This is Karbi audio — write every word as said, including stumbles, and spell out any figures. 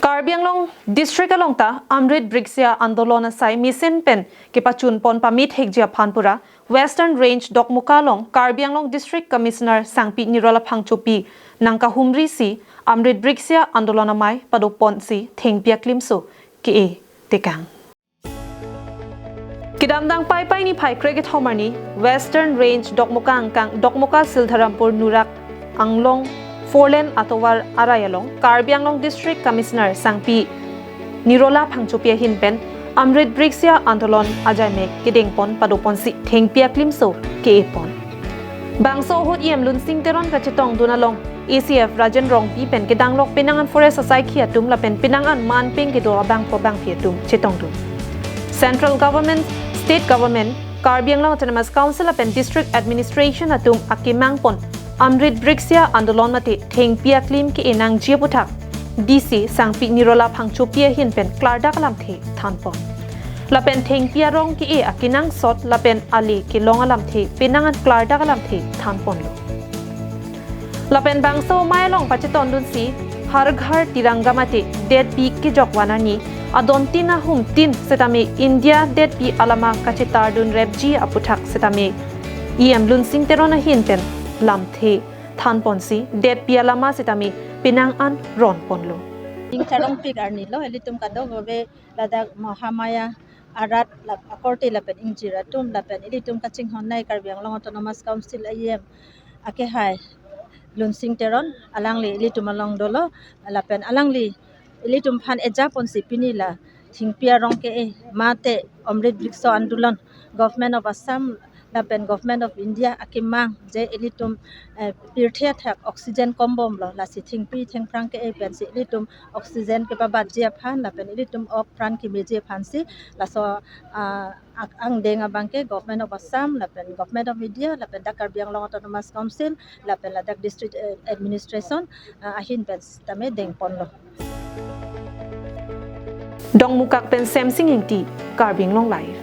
Karbi Anglong District along ta Amrit Brikshya Andolon asai mesen pen kepachun pon pamethekji aphan pura Western Range Dokmoka along Karbi Anglong District Commissioner Sangpi Nirola Phangchopi nangkahumri si Amrit Brikshya Andolon amei padopon si thengpi aklimso ke-e tekang. Kedamtang Paipai niphai krekethom arni Western Range Dokmoka angkang Dokmoka Sildharampur Nurak Anglong four lane atovar arai along Karbi Anglong District Commissioner Sangpi Nirola Phangchopi ahin pen Amrit Brikshya Andolon ajaimek kedengpon padopon si thengpi aklimso ke-e pon. Bangso ahut E M Lunsing Teron kachetongdun along A C F Rajen Rongpi pen kedanglok penang an forest asaikhi atum lapen penang an manpeng kedo abangpo bangpi atum chetongdun. Central Government, State Government, Karbi Anglong Autonomous Council lapen District Administration atum akemang pon Amrit Brikshya Andolon mate thengpi aklim ke-e nangji aputhak D C Sangpi Nirola Phangchopi ahin pen klardak alamthe thanpon. Lapen thengpi arong ke-e akenangsot lapen ale kelong alamthe penang an klardak alamthe thanponlo. Lapen bangso amei along pachetongdunsi Har Ghar Tiranga mate detpi kejok van arni adon tin ahum tin setame India detpi alama kachetardun repji aputhak setame E M Lunsing Teron ahin pen lamthe thanponsi detpi alama setame penang an ronponlo. Ingcharongpik arni lo, ilitum kadokave ladak Mahamaya arat lap akorte lapen ingjir atum lapen ilitum kachinghon nei Karbi Anglong Autonomous Council E M akehai Lunsing Teron, alangli ilitum along dolo lapen alangli ilitum aphan ejaponsi pini la thengpi arong ke-e mate Amrit Brikshya Andolon, Government of Assam lapen Government of India akemang je ilitum, eh, pirthe athak oxygen kombomlo, lasi thengpi thengphrang ke-e pensi ilitum oxygen kepabatji aphan lapen ilitum ok pran kemeji aphansi laso, ah, ak-, angdeng abangke Government of Assam lapen Government of India lapen dak Karbi Anglong Autonomous Council lapen ladak District, eh, Administration, ah, ahin pen tame dengponlo. Dokmoka pen Semsing Ingti, Karbi Anglong Live.